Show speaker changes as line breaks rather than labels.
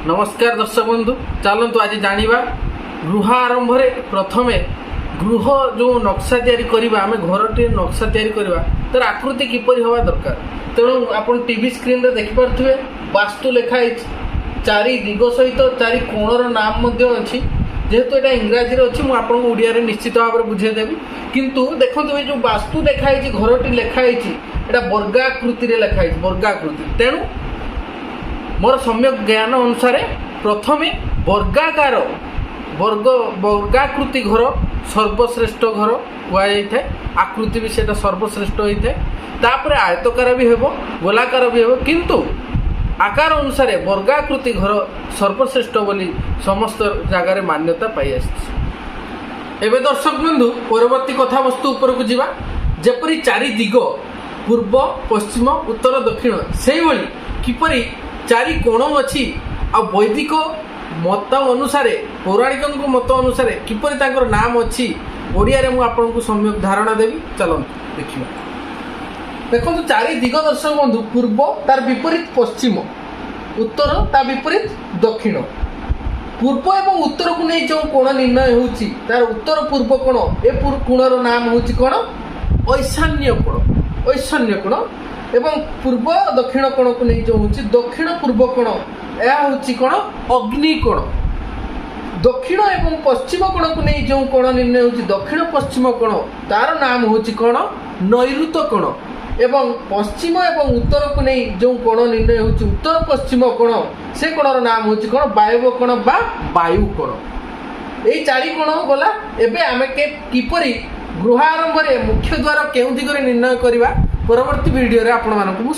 ନମସ୍କାର ଦର୍ଶକ ବନ୍ଧୁ, ଚାଲନ୍ତୁ ଆଜି ଜାଣିବା ଗୃହ ଆରମ୍ଭରେ ପ୍ରଥମେ ଗୃହ ଯେଉଁ ନକ୍ସା ତିଆରି କରିବା, ଆମେ ଘରଟିଏ ନକ୍ସା ତିଆରି କରିବା, ତାର ଆକୃତି କିପରି ହେବା ଦରକାର। ତେଣୁ ଆପଣ ଟିଭି ସ୍କ୍ରିନ୍ରେ ଦେଖିପାରୁଥିବେ, ବାସ୍ତୁ ଲେଖା ହେଇଛି। ଚାରି ଦିଗ ସହିତ ଚାରି କୋଣର ନାମ ମଧ୍ୟ ଅଛି। ଯେହେତୁ ଏଇଟା ଇଂରାଜୀରେ ଅଛି, ମୁଁ ଆପଣଙ୍କୁ ଓଡ଼ିଆରେ ନିଶ୍ଚିତ ଭାବରେ ବୁଝେଇଦେବି। କିନ୍ତୁ ଦେଖନ୍ତୁ, ଏଇ ଯେଉଁ ବାସ୍ତୁ ଲେଖା ହେଇଛି, ଘରଟି ଲେଖା ହେଇଛି, ଏଇଟା ବର୍ଗାକୃତିରେ ଲେଖା ହେଇଛି, ବର୍ଗାକୃତି। ତେଣୁ ମୋର ସମ୍ୟକ ଜ୍ଞାନ ଅନୁସାରେ ପ୍ରଥମେ ବର୍ଗାକାର ବର୍ଗାକୃତି ଘର ସର୍ବଶ୍ରେଷ୍ଠ ଘର କୁହାଯାଇଥାଏ। ଆକୃତି ବି ସେଇଟା ସର୍ବଶ୍ରେଷ୍ଠ ହୋଇଥାଏ। ତାପରେ ଆୟତକାର ବି ହେବ, ଗୋଲାକାର ବି ହେବ, କିନ୍ତୁ ଆକାର ଅନୁସାରେ ବର୍ଗାକୃତି ଘର ସର୍ବଶ୍ରେଷ୍ଠ ବୋଲି ସମସ୍ତ ଜାଗାରେ ମାନ୍ୟତା ପାଇ ଆସିଛି। ଏବେ ଦର୍ଶକ ବନ୍ଧୁ, ପରବର୍ତ୍ତୀ କଥାବସ୍ତୁ ଉପରକୁ ଯିବା। ଯେପରି ଚାରି ଦିଗ ପୂର୍ବ, ପଶ୍ଚିମ, ଉତ୍ତର, ଦକ୍ଷିଣ, ସେଇଭଳି କିପରି ଚାରି କୋଣ ଅଛି ଆଉ ବୈଦିକ ମତ ଅନୁସାରେ, ପୌରାଣିକଙ୍କ ମତ ଅନୁସାରେ କିପରି ତାଙ୍କର ନାମ ଅଛି, ଓଡ଼ିଆରେ ମୁଁ ଆପଣଙ୍କୁ ସମ୍ୟକ ଧାରଣା ଦେବି। ଚାଲନ୍ତୁ ଦେଖିବା। ଦେଖନ୍ତୁ, ଚାରି ଦିଗ ଦର୍ଶକ ବନ୍ଧୁ, ପୂର୍ବ, ତାର ବିପରୀତ ପଶ୍ଚିମ, ଉତ୍ତର, ତା ବିପରୀତ ଦକ୍ଷିଣ। ପୂର୍ବ ଏବଂ ଉତ୍ତରକୁ ନେଇ ଯେଉଁ କୋଣ ନିର୍ଣ୍ଣୟ ହେଉଛି, ତାର ଉତ୍ତର ପୂର୍ବ କୋଣ, ଏ କୋଣର ନାମ ହେଉଛି କ'ଣ? ଐଶାନ୍ୟ କୋଣ, ଐଶାନ୍ୟ କୋଣ। ଏବଂ ପୂର୍ବ ଦକ୍ଷିଣ କୋଣକୁ ନେଇ ଯେଉଁ ହେଉଛି ଦକ୍ଷିଣ ପୂର୍ବ କୋଣ, ଏହା ହେଉଛି କ'ଣ? ଅଗ୍ନି କୋଣ। ଦକ୍ଷିଣ ଏବଂ ପଶ୍ଚିମ କୋଣକୁ ନେଇ ଯେଉଁ କୋଣ ନିର୍ଣ୍ଣୟ ହେଉଛି ଦକ୍ଷିଣ ପଶ୍ଚିମ କୋଣ, ତାର ନାମ ହେଉଛି କ'ଣ? ନୈଋତ କୋଣ। ଏବଂ ପଶ୍ଚିମ ଏବଂ ଉତ୍ତରକୁ ନେଇ ଯେଉଁ କୋଣ ନିର୍ଣ୍ଣୟ ହେଉଛି ଉତ୍ତର ପଶ୍ଚିମ କୋଣ, ସେ କୋଣର ନାମ ହେଉଛି କ'ଣ? ବାୟବ କୋଣ ବା ବାୟୁ କୋଣ। ଏଇ ଚାରି କୋଣ ଗଲା। ଏବେ ଆମେ କିପରି ଗୃହ ଆରମ୍ଭରେ ମୁଖ୍ୟ ଦ୍ୱାର କେଉଁ ଦିଗରେ ନିର୍ଣ୍ଣୟ କରିବା, ପରବର୍ତ୍ତୀ ଭିଡ଼ିଓରେ ଆପଣମାନଙ୍କୁ ମୁଁ